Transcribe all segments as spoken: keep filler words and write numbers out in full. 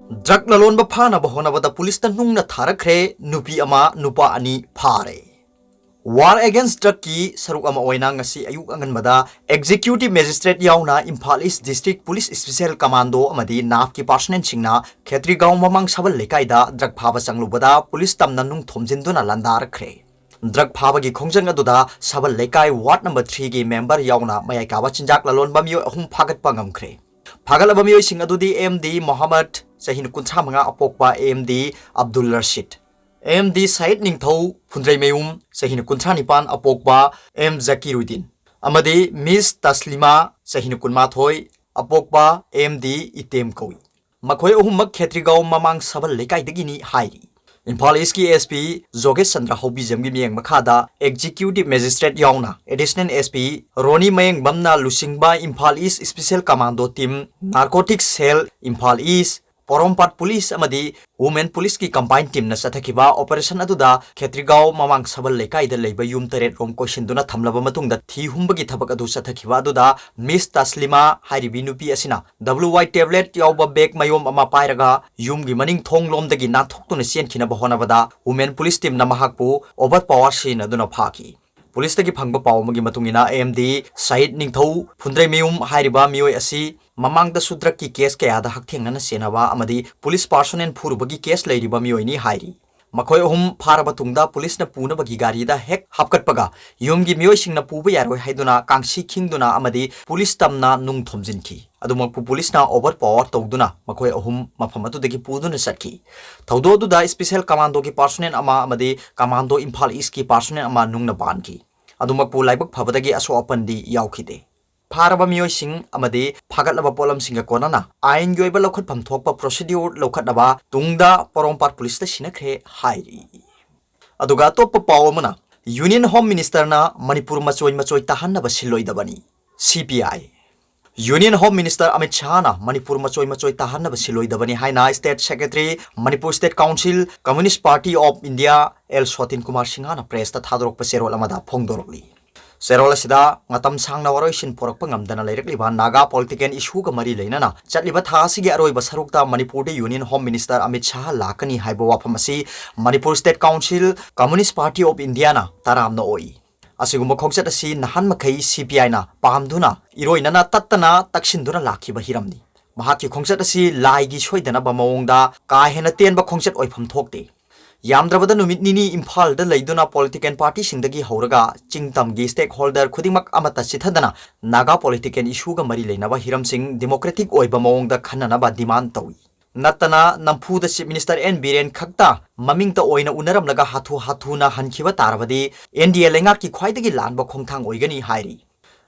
Drug ꯂꯂꯣꯟꯕ ꯐꯥꯅꯕ ꯍꯣꯠꯅꯕꯗ ꯄꯨꯂꯤꯁꯇ ꯅꯨꯡꯅ ꯊꯥꯔꯛꯈ꯭ꯔꯦ, ꯅꯨꯄꯤ ꯑꯃ, ꯅꯨꯄꯥ ꯑꯅꯤ ꯐꯥꯔꯦ꯫ War Against Drugꯀꯤ ꯁꯔꯨꯛ ꯑꯃ ꯑꯣꯏꯅ ꯉꯁꯤ ꯑꯌꯨꯛ ꯑꯉꯟꯕꯗ Executive Magistrate ꯌꯥꯎꯅ ꯏꯝꯐꯥꯜ ꯏꯁ District Police Special Commando ꯑꯃꯗꯤ ꯅꯥꯞꯀꯤ personnelꯁꯤꯡꯅ ꯈꯦꯇ꯭ꯔꯤꯒꯥꯎ ꯃꯃꯥꯡ ꯁꯕꯜ ꯂꯩꯀꯥꯏꯗ ꯗ꯭ꯔꯒ ꯐꯥꯕ ꯆꯪꯂꯨꯕꯗ ꯄꯨꯂꯤꯁ ꯇꯝꯅ ꯅꯨꯡ ꯊꯣꯝꯖꯤꯟꯗꯨꯅ ꯂꯥꯟꯗꯥꯔꯛꯈ꯭ꯔꯦ꯫ ꯗ꯭ꯔꯒ ꯐꯥꯕꯒꯤ ꯈꯣꯡꯖꯪ ꯑꯗꯨꯗ ꯁꯕꯜ ꯂꯩꯀꯥꯏ ward number threeꯒꯤ member ꯌꯥꯎꯅ ꯃꯌꯥꯏ ꯀꯥꯕ ꯆꯤꯟꯖꯥꯛ ꯂꯂꯣꯟꯕ ꯃꯤꯑꯣꯏ ꯑꯍꯨꯝ ꯐꯥꯒꯠꯄ ꯉꯝꯈ꯭ꯔꯦ꯫ ꯐꯥꯒꯠꯂꯕ ꯃꯤꯑꯣꯏꯁꯤꯡ ꯑꯗꯨꯗꯤ ꯑꯦꯝ ꯗꯤ ꯃꯣꯍꯝꯃꯗ, ꯆꯍꯤ ꯀꯨꯟꯊ꯭ꯔꯥ ꯃꯉꯥ, ꯑꯄꯣꯛꯄ M D Abdul Rashid, M D Syed ꯅꯤꯡꯊꯧ, ꯐꯨꯟꯗ꯭ꯔꯩꯃꯌꯨꯝ, ꯆꯍꯤ ꯀꯨꯟꯊ꯭ꯔꯥ ꯅꯤꯄꯥꯟ, ꯑꯄꯣꯛꯄ ꯑꯦꯝ ꯖꯀꯤꯔꯨꯗꯤꯟ, ꯑꯃꯗꯤ ꯃꯤꯁ ꯇꯁꯂꯤꯃꯥ, ꯆꯍꯤ ꯀꯨꯟꯃꯥꯊꯣꯏ, ꯑꯄꯣꯛꯄ ꯑꯦꯝ ꯗꯤ ꯏꯇꯦꯝ ꯀꯧꯏ꯫ ꯃꯈꯣꯏ ꯑꯍꯨꯝꯃꯛ ꯈꯦꯇ꯭ꯔꯤꯒꯥꯎ ꯃꯃꯥꯡ ꯁꯕꯜ ꯂꯩꯀꯥꯏꯗꯒꯤꯅꯤ ꯍꯥꯏꯔꯤ꯫ ꯏꯝꯐꯥꯜ ꯏꯁꯀꯤ ꯑꯦꯁ ꯄꯤ ꯖꯣꯒꯦꯁ ꯆꯟꯗ꯭ꯔ ꯍꯧꯕꯤꯖꯝꯒꯤ ꯃꯤꯠꯌꯦꯡ ꯃꯈꯥꯗ Executive Magistrate ꯌꯥꯎꯅ Additional S P ꯔꯣꯅꯤ ꯃꯌꯦꯡꯕꯝꯅ ꯂꯨꯆꯤꯡꯕ Imphal East Special Commando Team, Narcotics Cell Imphal East, Porompat police ꯑꯃꯗꯤ Women Policeꯀꯤ combined teamꯅ ꯆꯠꯊꯈꯤꯕ operation ꯑꯗꯨꯗ ꯈꯦꯇ꯭ꯔꯤꯒꯥꯎ ꯃꯃꯥꯡ ꯁꯕꯜ ꯂꯩꯀꯥꯏꯗ ꯂꯩꯕ ꯌꯨꯝ ꯇꯔꯦꯠ ꯔꯣꯝ ꯀꯣꯏꯁꯤꯟꯗꯨꯅ ꯊꯝꯂꯕ ꯃꯇꯨꯡꯗ ꯊꯤ ꯍꯨꯝꯕꯒꯤ ꯊꯕꯛ ꯑꯗꯨ ꯆꯠꯊꯈꯤꯕ ꯑꯗꯨꯗ ꯃꯤꯁ ꯇꯁꯂꯤꯃꯥ ꯍꯥꯏꯔꯤꯕꯤ ꯅꯨꯄꯤ ꯑꯁꯤꯅ W Y tablet ꯌꯥꯎꯕ bag ꯃꯌꯣꯝ ꯑꯃ ꯄꯥꯏꯔꯒ ꯌꯨꯝꯒꯤ ꯃꯅꯤꯡ ꯊꯣꯡ ꯂꯣꯝꯗꯒꯤ ꯅꯥꯟꯊꯣꯛꯇꯨꯅ ꯆꯦꯟꯈꯤꯅꯕ ꯍꯣꯠꯅꯕꯗ Women Police Teamꯅ ꯃꯍꯥꯛꯄꯨ overpower ꯁꯤꯖꯤꯟꯅꯗꯨꯅ ꯐꯥꯈꯤ꯫ ꯄꯨꯂꯤꯁꯇꯒꯤ ꯐꯪꯕ ꯄꯥꯎ ꯑꯃꯒꯤ ꯃꯇꯨꯡ ꯏꯟꯅ, ꯑꯦꯝ ꯗꯤ ꯁꯌꯤꯗ ꯅꯤꯡꯊꯧ ꯐꯨꯟꯗ꯭ꯔꯩꯃꯌꯨꯝ ꯍꯥꯏꯔꯤꯕ ꯃꯤꯑꯣꯏ ꯑꯁꯤ ꯃꯃꯥꯡꯗꯁꯨ ꯗ꯭ꯔꯒꯀꯤ ꯀꯦꯁ ꯀꯌꯥꯗ ꯍꯛꯊꯦꯡꯅꯅ ꯆꯦꯟꯅꯕ ꯑꯃꯗꯤ ꯄꯨꯂꯤꯁ personnel ꯐꯨꯔꯨꯕꯒꯤ ꯀꯦꯁ ꯂꯩꯔꯤꯕ ꯃꯤꯑꯣꯏꯅꯤ ꯍꯥꯏꯔꯤ꯫ ꯃꯈꯣꯏ ꯑꯍꯨꯝ ꯐꯥꯔꯕ ꯇꯨꯡꯗ ꯄꯨꯂꯤꯁꯅ ꯄꯨꯅꯕꯒꯤ ꯒꯥꯔꯤꯗ ꯍꯦꯛ ꯍꯥꯞꯀꯠꯄꯒ ꯌꯨꯝꯒꯤ ꯃꯤꯑꯣꯏꯁꯤꯡꯅ ꯄꯨꯕ ꯌꯥꯔꯣꯏ ꯍꯥꯏꯗꯨꯅ ꯀꯥꯡꯁꯤ ꯈꯤꯡꯗꯨꯅ ꯑꯃꯗꯤ ꯄꯨꯂꯤꯁ ꯇꯝꯅ ꯅꯨꯡ ꯊꯣꯝꯖꯤꯟꯈꯤ꯫ ꯑꯗꯨꯃꯛꯄꯨ ꯄꯨꯂꯤꯁꯅ overpower ꯇꯧꯗꯨꯅ ꯃꯈꯣꯏ ꯑꯍꯨꯝ ꯃꯐꯝ ꯑꯗꯨꯗꯒꯤ ꯄꯨꯗꯨꯅ ꯆꯠꯈꯤ꯫ ꯊꯧꯗꯣꯛ ꯑꯗꯨꯗ Special Commando ꯒꯤ personnel ꯑꯃ ꯑꯃꯗꯤ Commando ꯏꯝꯐꯥꯜ ꯏꯁꯀꯤ personnel ꯑꯃ ꯅꯨꯡꯅ ꯕꯥꯟꯈꯤ꯫ ꯑꯗꯨꯃꯛꯄꯨ ꯂꯥꯏꯕꯛ ꯐꯕꯗꯒꯤ ꯑꯁꯣꯛ ꯑꯄꯟꯗꯤ ꯌꯥꯎꯈꯤꯗꯦ꯫ ꯐꯥꯔꯕ ꯃꯤꯑꯣꯏꯁꯤꯡ ꯑꯃꯗꯤ ꯐꯥꯒꯠꯂꯕ ꯄꯣꯠꯂꯝꯁꯤꯡꯒ ꯀꯣꯟꯅꯅ ꯑꯥꯏꯟꯒꯤ ꯑꯣꯏꯕ ꯂꯧꯈꯠꯐꯝ ꯊꯣꯛꯄ procedure ꯂꯧꯈꯠꯅꯕ ꯇꯨꯡꯗ ꯄꯣꯔꯣꯝꯄꯥꯠ ꯄꯨꯂꯤꯁꯇ ꯁꯤꯟꯅꯈ꯭ꯔꯦ ꯍꯥꯏꯔꯤ꯫ ꯑꯗꯨꯒ ꯑꯇꯣꯞꯄ ꯄꯥꯎ ꯑꯃꯅ, Union Home Ministerꯅ ꯃꯅꯤꯄꯨꯔ ꯃꯆꯣꯏ ꯃꯆꯣꯏ ꯇꯥꯍꯟꯅꯕ ꯁꯤꯜꯂꯣꯏꯗꯕꯅꯤ, C P I꯫ Union Home Minister Amit ꯁꯍꯥꯅ Manipur ꯃꯆꯣꯏ ꯃꯆꯣꯏ ꯇꯥꯍꯟꯅꯕ ꯁꯤꯜꯂꯣꯏꯗꯕꯅꯤ ꯍꯥꯏꯅ State Secretary, Manipur State Council, Communist Party of India, L Sotin Kumar ꯁꯤꯡꯍꯅ pressꯇ ꯊꯥꯗꯣꯔꯛꯄ ꯆꯦꯔꯣꯜ ꯑꯃꯗ ꯐꯣꯡꯗꯣꯔꯛꯂꯤ꯫ ꯆꯦꯔꯣꯜ ꯑꯁꯤꯗ ꯃꯇꯝ ꯁꯥꯡꯅ ꯋꯥꯔꯣꯏꯁꯤꯟ ꯄꯨꯔꯛꯄ ꯉꯝꯗꯅ ꯂꯩꯔꯛꯂꯤꯕ ꯅꯥꯒꯥ political issueꯒ ꯃꯔꯤ ꯂꯩꯅꯅ ꯆꯠꯂꯤꯕ ꯊꯥ ꯑꯁꯤꯒꯤ ꯑꯔꯣꯏꯕ ꯁꯔꯨꯛꯇ ꯃꯅꯤꯄꯨꯔꯗ Union Home Minister Amit Shah ꯂꯥꯛꯀꯅꯤ ꯍꯥꯏꯕ ꯋꯥꯐꯝ ꯑꯁꯤ Manipur State Council Communist Party of Indiaꯅ ꯇꯔꯥꯝꯅ ꯑꯣꯛꯏ꯫ ꯑꯁꯤꯒꯨꯝꯕ ꯈꯣꯡꯆꯠ ꯑꯁꯤ ꯅꯍꯥꯟ ꯃꯈꯩ CPIꯅ ꯄꯥꯝꯗꯨꯅ ꯏꯔꯣꯏꯅꯅ ꯇꯠꯇꯅ ꯇꯛꯁꯤꯟꯗꯨꯅ ꯂꯥꯛꯈꯤꯕ ꯍꯤꯔꯝꯅꯤ꯫ ꯃꯍꯥꯛꯀꯤ ꯈꯣꯡꯆꯠ ꯑꯁꯤ ꯂꯥꯏꯒꯤ ꯁꯣꯏꯗꯅꯕ ꯃꯑꯣꯡꯗ ꯀꯥ ꯍꯦꯟꯅ ꯇꯦꯟꯕ ꯈꯣꯡꯆꯠ ꯑꯣꯏꯐꯝ ꯊꯣꯛꯇꯦ꯫ ꯌꯥꯝꯗ꯭ꯔꯕꯗ ꯅꯨꯃꯤꯠ ꯅꯤꯅꯤ ꯏꯝꯐꯥꯜꯗ ꯂꯩꯗꯨꯅ political partyꯁꯤꯡꯗꯒꯤ ꯍꯧꯔꯒ ꯆꯤꯡꯇꯝꯒꯤ stakeholder ꯈꯨꯗꯤꯡꯃꯛ ꯑꯃꯠꯇ ꯆꯤꯊꯗꯅ ꯅꯥꯒꯥ political issueꯒ ꯃꯔꯤ ꯂꯩꯅꯕ ꯍꯤꯔꯝꯁꯤꯡ democratic ꯑꯣꯏꯕ ꯃꯑꯣꯡꯗ ꯈꯟꯅꯅꯕ demand ꯇꯧꯏ꯫ ꯅꯠꯇꯅ ꯅꯝꯐꯨꯗ Chief Minister N ꯕꯤꯔꯦꯟ ꯈꯛꯇ ꯃꯃꯤꯡꯇ ꯑꯣꯏꯅ ꯎꯅꯔꯝꯂꯒ ꯍꯥꯊꯨ ꯍꯥꯊꯨꯅ ꯍꯟꯈꯤꯕ ꯇꯥꯔꯕꯗꯤ NDA ꯂꯩꯉꯥꯛꯀꯤ ꯈ꯭ꯋꯥꯏꯗꯒꯤ ꯂꯥꯟꯕ ꯈꯣꯡꯊꯥꯡ ꯑꯣꯏꯒꯅꯤ ꯍꯥꯏꯔꯤ꯫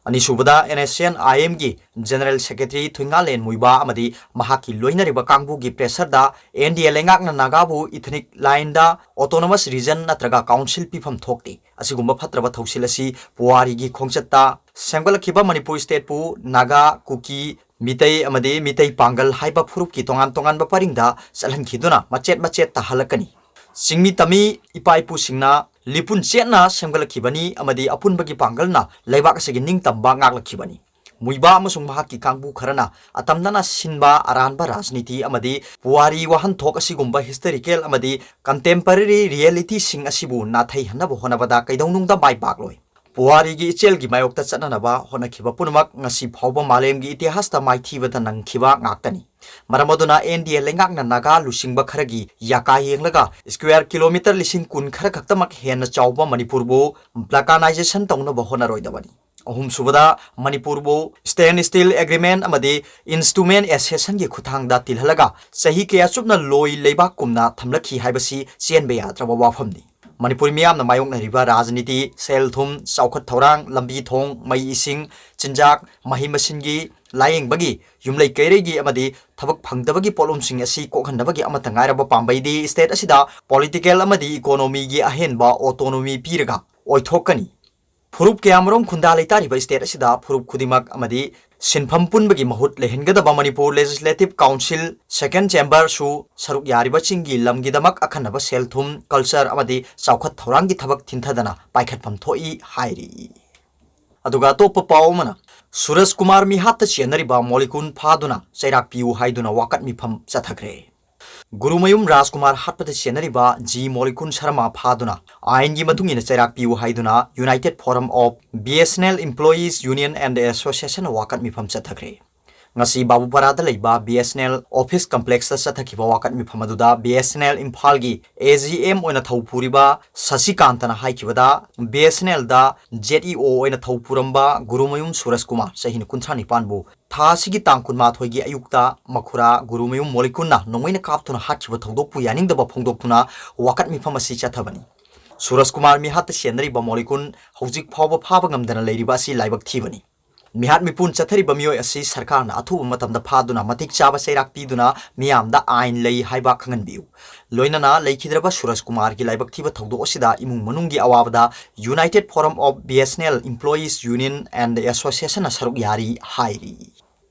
ꯑꯅꯤꯁꯨꯕꯗ, NSCN-IMꯒꯤ General Secretary ꯊꯨꯏꯉꯥꯂꯦꯟ ꯃꯨꯏꯕꯥ ꯑꯃꯗꯤ ꯃꯍꯥꯛꯀꯤ ꯂꯣꯏꯅꯔꯤꯕ ꯀꯥꯡꯕꯨꯒꯤ pressureꯗ NDA ꯂꯩꯉꯥꯛꯅ ꯅꯥꯒꯥꯕꯨ ethnic lineꯗ autonomous region ꯅꯠꯇ꯭ꯔꯒ council ꯄꯤꯐꯝ ꯊꯣꯛꯇꯦ꯫ ꯑꯁꯤꯒꯨꯝꯕ ꯐꯠꯇ꯭ꯔꯕ ꯊꯧꯁꯤꯜ ꯑꯁꯤ ꯄꯨꯋꯥꯔꯤꯒꯤ ꯈꯣꯡꯆꯠꯇ ꯁꯦꯝꯒꯠꯂꯛꯈꯤꯕ ꯃꯅꯤꯄꯨꯔ stateꯄꯨ ꯅꯥꯒꯥ, ꯀꯨꯀꯤ, ꯃꯤꯇꯩ ꯑꯃꯗꯤ ꯃꯤꯇꯩ ꯄꯥꯡꯒꯜ ꯍꯥꯏꯕ ꯐꯨꯔꯨꯞꯀꯤ ꯇꯣꯉꯥꯟ ꯇꯣꯉꯥꯟꯕ ꯄꯔꯤꯡꯗ ꯆꯠꯍꯟꯈꯤꯗꯨꯅ ꯃꯆꯦꯠ ꯃꯆꯦꯠ ꯇꯥꯍꯜꯂꯛꯀꯅꯤ꯫ ꯆꯤꯡꯃꯤ ꯇꯝꯃꯤ ꯏꯄꯥ ꯏꯄꯨꯁꯤꯡꯅ ꯂꯤꯄꯨꯟ ꯆꯦꯠꯅ ꯁꯦꯝꯒꯠꯂꯛꯈꯤꯕꯅꯤ ꯑꯃꯗꯤ ꯑꯄꯨꯟꯕꯒꯤ ꯄꯥꯡꯒꯜꯅ ꯂꯩꯕꯥꯛ ꯑꯁꯤꯒꯤ ꯅꯤꯡꯇꯝꯕ ꯉꯥꯛꯂꯛꯈꯤꯕꯅꯤ꯫ ꯃꯨꯏꯕꯥ ꯑꯃꯁꯨꯡ ꯃꯍꯥꯛꯀꯤ ꯀꯥꯡꯕꯨ ꯈꯔꯅ ꯑꯇꯝꯅꯅ ꯁꯤꯟꯕ ꯑꯔꯥꯟꯕ ꯔꯥꯖꯅꯤꯇꯤ ꯑꯃꯗꯤ ꯄꯨꯋꯥꯔꯤ ꯋꯥꯍꯟꯊꯣꯛ ꯑꯁꯤꯒꯨꯝꯕ historical ꯑꯃꯗꯤ contemporary realityꯁꯤꯡ ꯑꯁꯤꯕꯨ ꯅꯥꯊꯩꯍꯟꯅꯕ ꯍꯣꯠꯅꯕꯗ ꯀꯩꯗꯧꯅꯨꯡꯗ ꯃꯥꯏ ꯄꯥꯛꯂꯣꯏ꯫ ꯄꯨꯋꯥꯔꯤꯒꯤ ꯏꯆꯦꯜꯒꯤ ꯃꯥꯌꯣꯛꯇ ꯆꯠꯅꯅꯕ ꯍꯣꯠꯅꯈꯤꯕ ꯄꯨꯝꯅꯃꯛ ꯉꯁꯤ ꯐꯥꯎꯕ ꯃꯥꯂꯦꯝꯒꯤ ꯏꯇꯤꯍꯥꯁꯇ ꯃꯥꯏꯊꯤꯕꯗ ꯅꯪꯈꯤꯕ ꯉꯥꯛꯇꯅꯤ꯫ ꯃꯔꯝ ꯑꯗꯨꯅ NDA ꯂꯩꯉꯥꯛꯅ ꯅꯥꯒꯥ ꯂꯨꯆꯤꯡꯕ ꯈꯔꯒꯤ ꯌꯥꯀꯥ ꯌꯦꯡꯂꯒ square kilometre ꯂꯤꯁꯤꯡ ꯀꯨꯟ ꯈꯔ ꯈꯛꯇꯃꯛ ꯍꯦꯟꯅ ꯆꯥꯎꯕ ꯃꯅꯤꯄꯨꯔꯕꯨ balkanization ꯇꯧꯅꯕ ꯍꯣꯠꯅꯔꯣꯏꯗꯕꯅꯤ꯫ ꯑꯍꯨꯝꯁꯨꯕꯗ, ꯃꯅꯤꯄꯨꯔꯕꯨ Standstill Agreement ꯑꯃꯗꯤ Instrument Accessionꯒꯤ ꯈꯨꯠꯊꯥꯡꯗ ꯇꯤꯜꯍꯜꯂꯒ ꯆꯍꯤ ꯀꯌꯥ ꯆꯨꯞꯅ ꯂꯣꯏ ꯂꯩꯕꯥꯛ ꯀꯨꯝꯅ ꯊꯝꯂꯛꯈꯤ ꯍꯥꯏꯕꯁꯤ ꯆꯦꯟꯕ ꯌꯥꯗ꯭ꯔꯕ ꯋꯥꯐꯝꯅꯤ꯫ ꯃꯅꯤꯄꯨꯔ ꯃꯤꯌꯥꯝꯅ ꯃꯥꯌꯣꯛꯅꯔꯤꯕ ꯔꯥꯖꯅꯤꯇꯤ, ꯁꯦꯜ ꯊꯨꯝ, ꯆꯥꯎꯈꯠ ꯊꯧꯔꯥꯡ, ꯂꯝꯕꯤ ꯊꯣꯡ, ꯃꯩ ꯏꯁꯤꯡ, ꯆꯤꯟꯖꯥꯛ, ꯃꯍꯩ ꯃꯁꯤꯡꯒꯤ, ꯂꯥꯌꯦꯡꯕꯒꯤ, ꯌꯨꯝꯂꯩ ꯀꯩꯔꯩꯒꯤ ꯑꯃꯗꯤ ꯊꯕꯛ ꯐꯪꯗꯕꯒꯤ ꯄꯣꯠꯂꯨꯝꯁꯤꯡ ꯑꯁꯤ ꯀꯣꯛꯍꯟꯅꯕꯒꯤ ꯑꯃꯠꯇ ꯉꯥꯏꯔꯕ ꯄꯥꯝꯕꯩꯗꯤ state ꯑꯁꯤꯗ political ꯑꯃꯗꯤ economyꯒꯤ ꯑꯍꯦꯟꯕ autonomy ꯄꯤꯔꯒ ꯑꯣꯏꯊꯣꯛꯀꯅꯤ꯫ ꯐꯨꯔꯨꯞ ꯀꯌꯥꯃꯔꯨꯝ ꯈꯨꯟꯗꯥ ꯂꯩꯇꯥꯔꯤꯕ state ꯑꯁꯤꯗ ꯐꯨꯔꯨꯞ ꯈꯨꯗꯤꯡꯃꯛ ꯑꯃꯗꯤ ꯁꯤꯟꯐꯝ ꯄꯨꯟꯕꯒꯤ ꯃꯍꯨꯠ ꯂꯩꯍꯟꯒꯗꯕ ꯃꯅꯤꯄꯨꯔ Legislative Council Second Chamberꯁꯨ ꯁꯔꯨꯛ ꯌꯥꯔꯤꯕꯁꯤꯡꯒꯤ ꯂꯝꯒꯤꯗꯃꯛ ꯑꯈꯟꯅꯕ ꯁꯦꯜ ꯊꯨꯝ, culture ꯑꯃꯗꯤ ꯆꯥꯎꯈꯠ ꯊꯧꯔꯥꯡꯒꯤ ꯊꯕꯛ ꯊꯤꯟꯊꯗꯅ ꯄꯥꯏꯈꯠꯐꯝ ꯊꯣꯛꯏ ꯍꯥꯏꯔꯤ꯫ ꯑꯗꯨꯒ ꯑꯇꯣꯞꯄ ꯄꯥꯎ ꯑꯃꯅ, ꯁꯨꯔꯖ ꯀꯨꯃꯥꯔ ꯃꯤꯍꯥꯠꯇ ꯆꯦꯟꯅꯔꯤꯕ ꯃꯣꯂꯤꯀꯨꯟ ꯐꯥꯗꯨꯅ ꯆꯩꯔꯥꯛ ꯄꯤꯌꯨ ꯍꯥꯏꯗꯨꯅ ꯋꯥꯀꯠ ꯃꯤꯐꯝ ꯆꯠꯊꯈ꯭ꯔꯦ꯫ ꯒꯨꯔꯨꯃꯌꯨꯝ ꯔꯥꯖꯀꯨꯃꯥꯔ ꯍꯥꯠꯄꯗ ꯆꯦꯟꯅꯔꯤꯕ ꯖꯤ ꯃꯣꯂꯤꯀꯨꯟ ꯁꯔꯃ ꯐꯥꯗꯨꯅ ꯑꯥꯏꯟꯒꯤ ꯃꯇꯨꯡ ꯏꯟꯅ ꯆꯩꯔꯥꯛ ꯄꯤꯌꯨ ꯍꯥꯏꯗꯨꯅ United Forum of B S N L Employees Union and Association ꯋꯥꯀꯠ ꯃꯤꯐꯝ ꯆꯠꯊꯈ꯭ꯔꯦ꯫ ꯉꯁꯤ ꯕꯥꯕꯨꯄꯥꯔꯥꯗ ꯂꯩꯕ B S N L office complexꯇ ꯆꯠꯊꯈꯤꯕ ꯋꯥꯀꯠ ꯃꯤꯐꯝ ꯑꯗꯨꯗ B S N L ꯏꯝꯐꯥꯜꯒꯤ A G M ꯑꯣꯏꯅ ꯊꯧ ꯄꯨꯔꯤꯕ ꯁꯁꯤꯀꯥꯟꯇꯅ ꯍꯥꯏꯈꯤꯕꯗ, B S N Lꯗ Z E O ꯑꯣꯏꯅ ꯊꯧ ꯄꯨꯔꯝꯕ ꯒꯨꯔꯨꯃꯌꯨꯝ ꯁꯨꯔꯖ ꯀꯨꯃꯥꯔ, ꯆꯍꯤ ꯀꯨꯟꯊ꯭ꯔꯥ ꯅꯤꯄꯥꯟꯕꯨ ꯊꯥ ꯑꯁꯤꯒꯤ ꯇꯥꯡ ꯀꯨꯟꯃꯥꯊꯣꯏꯒꯤ ꯑꯌꯨꯛꯇ ꯃꯈꯨꯔꯥ ꯒꯨꯔꯨꯃꯌꯨꯝ ꯃꯣꯂꯤꯀꯨꯟꯅ ꯅꯣꯡꯃꯩꯅ ꯀꯥꯞꯇꯨꯅ ꯍꯥꯠꯈꯤꯕ ꯊꯧꯗꯣꯛꯄꯨ ꯌꯥꯅꯤꯡꯗꯕ ꯐꯣꯡꯗꯣꯛꯇꯨꯅ ꯋꯥꯀꯠ ꯃꯤꯐꯝ ꯑꯁꯤ ꯆꯠꯊꯕꯅꯤ꯫ ꯁꯨꯔꯖ ꯀꯨꯃꯥꯔ ꯃꯤꯍꯥꯠꯇ ꯆꯦꯟꯅꯔꯤꯕ ꯃꯣꯂꯤꯀꯨꯟ ꯍꯧꯖꯤꯛ ꯐꯥꯎꯕ ꯐꯥꯕ ꯉꯝꯗꯅ ꯂꯩꯔꯤꯕ ꯑꯁꯤ ꯂꯥꯏꯕꯛ ꯊꯤꯕꯅꯤ꯫ ꯃꯤꯍꯥꯠ ꯃꯤꯄꯨꯟ ꯆꯠꯊꯔꯤꯕ ꯃꯤꯑꯣꯏ ꯑꯁꯤ ꯁꯔꯀꯥꯔꯅ ꯑꯊꯨꯕ ꯃꯇꯝꯗ ꯐꯥꯗꯨꯅ ꯃꯇꯤꯛ ꯆꯥꯕ ꯆꯩꯔꯥꯛ ꯄꯤꯗꯨꯅ ꯃꯤꯌꯥꯝꯗ ꯑꯥꯏꯟ ꯂꯩ ꯍꯥꯏꯕ ꯈꯪꯍꯟꯕꯤꯌꯨ꯫ ꯂꯣꯏꯅꯅ ꯂꯩꯈꯤꯗ꯭ꯔꯕ ꯁꯨꯔꯖ ꯀꯨꯃꯥꯔꯒꯤ ꯂꯥꯏꯕꯛ ꯊꯤꯕ ꯊꯧꯗꯣꯛ ꯑꯁꯤꯗ ꯏꯃꯨꯡ ꯃꯅꯨꯡꯒꯤ ꯑꯋꯥꯕꯗ United Forum of B S N L Employees Union and Associationꯅ ꯁꯔꯨꯛ ꯌꯥꯔꯤ ꯍꯥꯏꯔꯤ꯫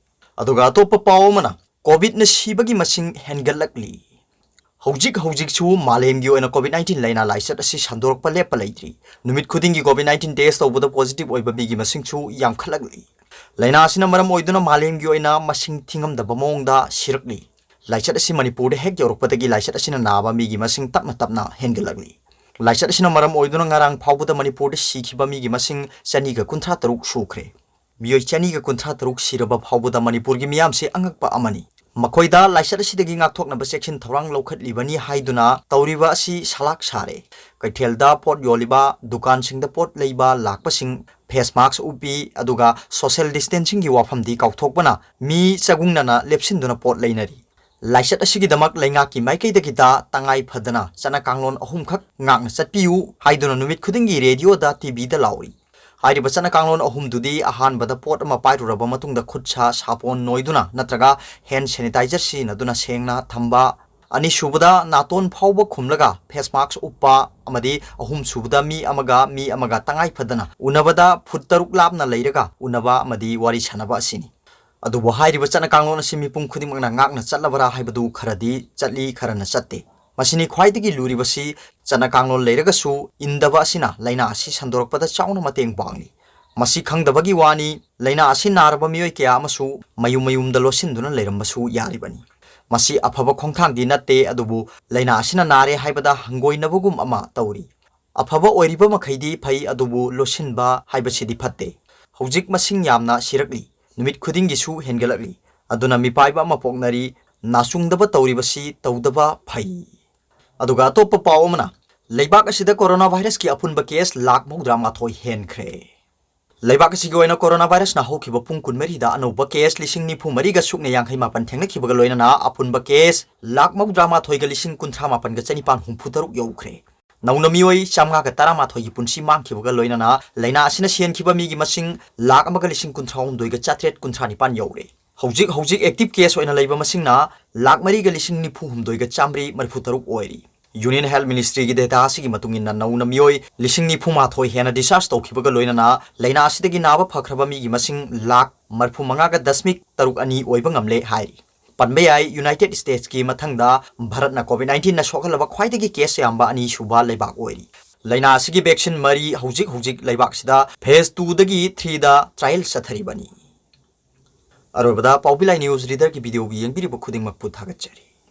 ꯑꯗꯨꯒ ꯑꯇꯣꯞꯄ ꯄꯥꯎ ꯑꯃꯅ, ꯀꯣꯚꯤꯗꯅ ꯁꯤꯕꯒꯤ ꯃꯁꯤꯡ ꯍꯦꯟꯒꯠꯂꯛꯂꯤ꯫ ꯍꯧꯖꯤꯛ ꯍꯧꯖꯤꯛꯁꯨ ꯃꯥꯂꯦꯝꯒꯤ ꯑꯣꯏꯅ ꯀꯣꯚꯤꯗ nineteen ꯂꯥꯏꯅꯥ ꯂꯥꯏꯆꯠ ꯑꯁꯤ ꯁꯟꯗꯣꯔꯛꯄ ꯂꯦꯞꯄ ꯂꯩꯇ꯭ꯔꯤ꯫ ꯅꯨꯃꯤꯠ ꯈꯨꯗꯤꯡꯒꯤ ꯀꯣꯚꯤꯗ nineteen test ꯇꯧꯕꯗ positive ꯑꯣꯏꯕ ꯃꯤꯒꯤ ꯃꯁꯤꯡꯁꯨ ꯌꯥꯝꯈꯠꯂꯛꯂꯤ꯫ ꯂꯥꯏꯅꯥ ꯑꯁꯤꯅ ꯃꯔꯝ ꯑꯣꯏꯗꯨꯅ ꯃꯥꯂꯦꯝꯒꯤ ꯑꯣꯏꯅ ꯃꯁꯤꯡ ꯊꯤꯉꯝꯗꯕ ꯃꯑꯣꯡꯗ ꯁꯤꯔꯛꯂꯤ꯫ ꯂꯥꯏꯆꯠ ꯑꯁꯤ ꯃꯅꯤꯄꯨꯔꯗ ꯍꯦꯛ ꯌꯧꯔꯛꯄꯗꯒꯤ ꯂꯥꯏꯆꯠ ꯑꯁꯤꯅ ꯅꯥꯕ ꯃꯤꯒꯤ ꯃꯁꯤꯡ ꯇꯞꯅ ꯇꯞꯅ ꯍꯦꯟꯒꯠꯂꯛꯂꯤ꯫ ꯂꯥꯏꯆꯠ ꯑꯁꯤꯅ ꯃꯔꯝ ꯑꯣꯏꯗꯨꯅ ꯉꯔꯥꯡ ꯐꯥꯎꯕꯗ ꯃꯅꯤꯄꯨꯔꯗ ꯁꯤꯈꯤꯕ ꯃꯤꯒꯤ ꯃꯁꯤꯡ ꯆꯅꯤꯒ ꯀꯨꯟꯊ꯭ꯔꯥ ꯇꯔꯨꯛ ꯁꯨꯈ꯭ꯔꯦ꯫ ꯃꯤꯑꯣꯏ ꯆꯅꯤꯒ ꯀꯨꯟꯊ꯭ꯔꯥ ꯇꯔꯨꯛ ꯁꯤꯔꯕ ꯐꯥꯎꯕꯗ ꯃꯅꯤꯄꯨꯔꯒꯤ ꯃꯤꯌꯥꯝꯁꯤ ꯑꯉꯛꯄ ꯑꯃꯅꯤ꯫ ꯃꯈꯣꯏꯗ ꯂꯥꯏꯆꯠ ꯑꯁꯤꯗꯒꯤ ꯉꯥꯛꯊꯣꯛꯅꯕ ꯆꯦꯛꯁꯤꯟ ꯊꯧꯔꯥꯡ ꯂꯧꯈꯠꯂꯤꯕꯅꯤ ꯍꯥꯏꯗꯨꯅ ꯇꯧꯔꯤꯕ ꯑꯁꯤ ꯁꯂꯥꯛ ꯁꯥꯔꯦ꯫ ꯀꯩꯊꯦꯜꯗ ꯄꯣꯠ ꯌꯣꯜꯂꯤꯕ, ꯗꯨꯀꯥꯟꯁꯤꯡꯗ ꯄꯣꯠ ꯂꯩꯕ ꯂꯥꯛꯄꯁꯤꯡ face mask ꯎꯞꯄꯤ, ꯑꯗꯨꯒ social distancingꯒꯤ ꯋꯥꯐꯝꯗꯤ ꯀꯥꯎꯊꯣꯛꯄꯅ ꯃꯤ ꯆꯒꯨꯡꯅꯅ ꯂꯦꯞꯁꯤꯟꯗꯨꯅ ꯄꯣꯠ ꯂꯩꯅꯔꯤ꯫ ꯂꯥꯏꯆꯠ ꯑꯁꯤꯒꯤꯗꯃꯛ ꯂꯩꯉꯥꯛꯀꯤ ꯃꯥꯏꯀꯩꯗꯒꯤꯗ ꯇꯉꯥꯏ ꯐꯗꯅ ꯆꯠꯅ ꯀꯥꯡꯂꯣꯟ ꯑꯍꯨꯝꯈꯛ ꯉꯥꯛꯅ ꯆꯠꯄꯤꯌꯨ ꯍꯥꯏꯗꯨꯅ ꯅꯨꯃꯤꯠ ꯈꯨꯗꯤꯡꯒꯤ ꯔꯦꯗꯤꯑꯣꯗ, ꯇꯤꯚꯤꯗ ꯂꯥꯎꯔꯤ꯫ ꯍꯥꯏꯔꯤꯕ ꯆꯠꯅ ꯀꯥꯡꯂꯣꯟ ꯑꯍꯨꯝꯗꯨꯗꯤ, ꯑꯍꯥꯟꯕꯗ, ꯄꯣꯠ ꯑꯃ ꯄꯥꯏꯔꯨꯔꯕ ꯃꯇꯨꯡꯗ ꯈꯨꯠ ꯁꯥ ꯁꯥꯄꯣꯟ ꯅꯣꯏꯗꯨꯅ ꯅꯠꯇ꯭ꯔꯒ hand sanitizer ꯁꯤꯖꯤꯟꯅꯗꯨꯅ ꯁꯦꯡꯅ ꯊꯝꯕ, ꯑꯅꯤꯁꯨꯕꯗ, ꯅꯥꯇꯣꯟ ꯐꯥꯎꯕ ꯈꯨꯝꯂꯒ face mask ꯎꯞꯄ, ꯑꯃꯗꯤ ꯑꯍꯨꯝꯁꯨꯕꯗ, ꯃꯤ ꯑꯃꯒ ꯃꯤ ꯑꯃꯒ ꯇꯉꯥꯏ ꯐꯗꯅ ꯎꯅꯕꯗ ꯐꯨꯠ ꯇꯔꯨꯛ ꯂꯥꯞꯅ ꯂꯩꯔꯒ ꯎꯅꯕ ꯑꯃꯗꯤ ꯋꯥꯔꯤ ꯁꯥꯟꯅꯕ ꯑꯁꯤꯅꯤ꯫ ꯑꯗꯨꯕꯨ ꯍꯥꯏꯔꯤꯕ ꯆꯠꯅ ꯀꯥꯡꯂꯣꯟ ꯑꯁꯤ ꯃꯤꯄꯨꯝ ꯈꯨꯗꯤꯡꯃꯛꯅ ꯉꯥꯛꯅ ꯆꯠꯂꯕꯔꯥ ꯍꯥꯏꯕꯗꯨ ꯈꯔꯗꯤ ꯆꯠꯂꯤ, ꯈꯔꯅ ꯆꯠꯇꯦ꯫ ꯃꯁꯤꯅꯤ ꯈ꯭ꯋꯥꯏꯗꯒꯤ ꯂꯨꯔꯤꯕꯁꯤ, ꯆꯠꯅ ꯀꯥꯡꯂꯣꯟ ꯂꯩꯔꯒꯁꯨ ꯏꯟꯗꯕ ꯑꯁꯤꯅ ꯂꯥꯏꯅꯥ ꯑꯁꯤ ꯁꯟꯗꯣꯔꯛꯄꯗ ꯆꯥꯎꯅ ꯃꯇꯦꯡ ꯄꯥꯡꯂꯤ꯫ ꯃꯁꯤ ꯈꯪꯗꯕꯒꯤ ꯋꯥꯅꯤ, ꯂꯥꯏꯅꯥ ꯑꯁꯤ ꯅꯥꯔꯕ ꯃꯤꯑꯣꯏ ꯀꯌꯥ ꯑꯃꯁꯨ ꯃꯌꯨꯝ ꯃꯌꯨꯝꯗ ꯂꯣꯠꯁꯤꯟꯗꯨꯅ ꯂꯩꯔꯝꯕꯁꯨ ꯌꯥꯔꯤꯕꯅꯤ꯫ ꯃꯁꯤ ꯑꯐꯕ ꯈꯣꯡꯊꯥꯡꯗꯤ ꯅꯠꯇꯦ, ꯑꯗꯨꯕꯨ ꯂꯥꯏꯅꯥ ꯑꯁꯤꯅ ꯅꯥꯔꯦ ꯍꯥꯏꯕꯗ ꯍꯪꯒꯣꯏꯅꯕꯒꯨꯝ ꯑꯃ ꯇꯧꯔꯤ꯫ ꯑꯐꯕ ꯑꯣꯏꯔꯤꯕ ꯃꯈꯩꯗꯤ ꯐꯩ, ꯑꯗꯨꯕꯨ ꯂꯣꯠꯁꯤꯟꯕ ꯍꯥꯏꯕꯁꯤꯗꯤ ꯐꯠꯇꯦ꯫ ꯍꯧꯖꯤꯛ ꯃꯁꯤꯡ ꯌꯥꯝꯅ ꯁꯤꯔꯛꯂꯤ, ꯅꯨꯃꯤꯠ ꯈꯨꯗꯤꯡꯒꯤꯁꯨ ꯍꯦꯟꯒꯠꯂꯛꯂꯤ꯫ ꯑꯗꯨꯅ ꯃꯤꯄꯥꯏꯕ ꯑꯃ ꯄꯣꯛꯅꯔꯤ, ꯅꯥꯆꯨꯡꯗꯕ ꯇꯧꯔꯤꯕꯁꯤ ꯇꯧꯗꯕ ꯐꯩ꯫ ꯑꯗꯨꯒ ꯑꯇꯣꯞꯄ ꯄꯥꯎ ꯑꯃꯅ, ꯂꯩꯕꯥꯛ ꯑꯁꯤꯗ ꯀꯣꯔꯣꯅꯥ ꯚꯥꯏꯔꯁꯀꯤ ꯑꯄꯨꯟꯕ ꯀꯦꯁ ꯂꯥꯈ ꯃꯧꯗ꯭ꯔꯥ ꯃꯥꯊꯣꯏ ꯍꯦꯟꯈ꯭ꯔꯦ꯫ ꯂꯩꯕꯥꯛ ꯑꯁꯤꯒꯤ ꯑꯣꯏꯅ ꯀꯣꯔꯣꯅꯥ ꯚꯥꯏꯔꯁꯅ ꯍꯧꯈꯤꯕ ꯄꯨꯡ ꯀꯨꯟꯃꯔꯤꯗ ꯑꯅꯧꯕ ꯀꯦꯁ ꯂꯤꯁꯤꯡ ꯅꯤꯐꯨ ꯃꯔꯤꯒ ꯁꯨꯞꯅ ꯌꯥꯡꯈꯩ ꯃꯥꯄꯟ ꯊꯦꯡꯅꯈꯤꯕꯒ ꯂꯣꯏꯅꯅ ꯑꯄꯨꯟꯕ ꯀꯦꯁ ꯂꯥꯈ ꯃꯧꯗ꯭ꯔꯥ ꯃꯥꯊꯣꯏꯒ ꯂꯤꯁꯤꯡ ꯀꯨꯟꯊ꯭ꯔꯥ ꯃꯥꯄꯟꯒ ꯆꯅꯤꯄꯥꯟ ꯍꯨꯝꯐꯨ ꯇꯔꯨꯛ ꯌꯧꯈ꯭ꯔꯦ꯫ ꯅꯧꯅ ꯃꯤꯑꯣꯏ ꯆꯥꯝꯃꯉꯥꯒ ꯇꯔꯥꯃꯥꯊꯣꯏꯒꯤ ꯄꯨꯟꯁꯤ ꯃꯥꯡꯈꯤꯕꯒ ꯂꯣꯏꯅꯅ ꯂꯥꯏꯅꯥ ꯑꯁꯤꯅ ꯁꯤꯍꯟꯈꯤꯕ ꯃꯤꯒꯤ ꯃꯁꯤꯡ ꯂꯥꯈ ꯑꯃꯒ ꯂꯤꯁꯤꯡ ꯀꯨꯟꯊ꯭ꯔꯥꯍꯨꯝꯗꯣꯏꯒ ꯆꯥꯇ꯭ꯔꯦꯠ ꯀꯨꯟꯊ꯭ꯔꯥ ꯅꯤꯄꯥꯟ ꯌꯧꯔꯦ꯫ ꯍꯧꯖꯤꯛ ꯍꯧꯖꯤꯛ ꯑꯦꯛꯇꯤꯚ ꯀꯦꯁ ꯑꯣꯏꯅ ꯂꯩꯕ ꯃꯁꯤꯡꯅ ꯂꯥꯈ ꯃꯔꯤꯒ ꯂꯤꯁꯤꯡ ꯅꯤꯐꯨ ꯍꯨꯝꯗꯣꯏꯒ ꯆꯥꯝꯃꯔꯤ ꯃꯔꯤꯐꯨ ꯇꯔꯨꯛ ꯑꯣꯏꯔꯤ꯫ ꯌꯨꯅꯤꯌꯟ ꯍꯦꯜꯊ ꯃꯤꯅꯤꯁꯇ꯭ꯔꯤꯒꯤ ꯗꯦꯇꯥ ꯑꯁꯤꯒꯤ ꯃꯇꯨꯡ ꯏꯟꯅ ꯅꯧꯅ ꯃꯤꯑꯣꯏ ꯂꯤꯁꯤꯡ ꯅꯤꯐꯨ ꯃꯥꯊꯣꯏ ꯍꯦꯟꯅ ꯗꯤꯁꯆꯥꯔꯖ ꯇꯧꯈꯤꯕꯒ ꯂꯣꯏꯅꯅ ꯂꯥꯏꯅꯥ ꯑꯁꯤꯗꯒꯤ ꯅꯥꯕ ꯐꯈ꯭ꯔꯕ ꯃꯤꯒꯤ ꯃꯁꯤꯡ ꯂꯥꯈ ꯃꯔꯤꯐꯨ ꯃꯉꯥꯒ ꯗꯁꯃꯤꯛ ꯇꯔꯨꯛ ꯑꯅꯤ ꯑꯣꯏꯕ ꯉꯝꯂꯦ ꯍꯥꯏꯔꯤ꯫ ꯄꯟꯕ ꯌꯥꯏ, ꯌꯨꯅꯥꯏꯇꯦꯗ ꯁ꯭ꯇꯦꯠꯁꯀꯤ ꯃꯊꯪꯗ ꯚꯥꯔꯠꯅ ꯀꯣꯚꯤꯗ ꯅꯥꯏꯟꯇꯤꯟꯅ ꯁꯣꯛꯍꯜꯂꯕ ꯈ꯭ꯋꯥꯏꯗꯒꯤ ꯀꯦꯁ ꯌꯥꯝꯕ ꯑꯅꯤꯁꯨꯕ ꯂꯩꯕꯥꯛ ꯑꯣꯏꯔꯤ꯫ ꯂꯥꯏꯅꯥ ꯑꯁꯤꯒꯤ ꯚꯦꯛꯁꯤꯟ ꯃꯔꯤ ꯍꯧꯖꯤꯛ ꯍꯧꯖꯤꯛ ꯂꯩꯕꯥꯛꯁꯤꯗ ꯐꯦꯖ ꯇꯨꯗꯒꯤ ꯊ꯭ꯔꯤꯗ ꯇ꯭ꯔꯥꯏꯌꯦꯜ ꯆꯠꯊꯔꯤꯕꯅꯤ꯫ ꯑꯔꯣꯏꯕꯗ ꯄꯥꯎꯕꯤ ꯂꯥꯏ ꯅ꯭ꯌꯨꯁ ꯔꯤꯗꯔꯒꯤ ꯚꯤꯗꯤꯑꯣꯒꯤ ꯌꯦꯡꯕꯤꯔꯤꯕ ꯈꯨꯗꯤꯡꯃꯛꯄꯨ ꯊꯥꯒꯠꯆꯔꯤ꯫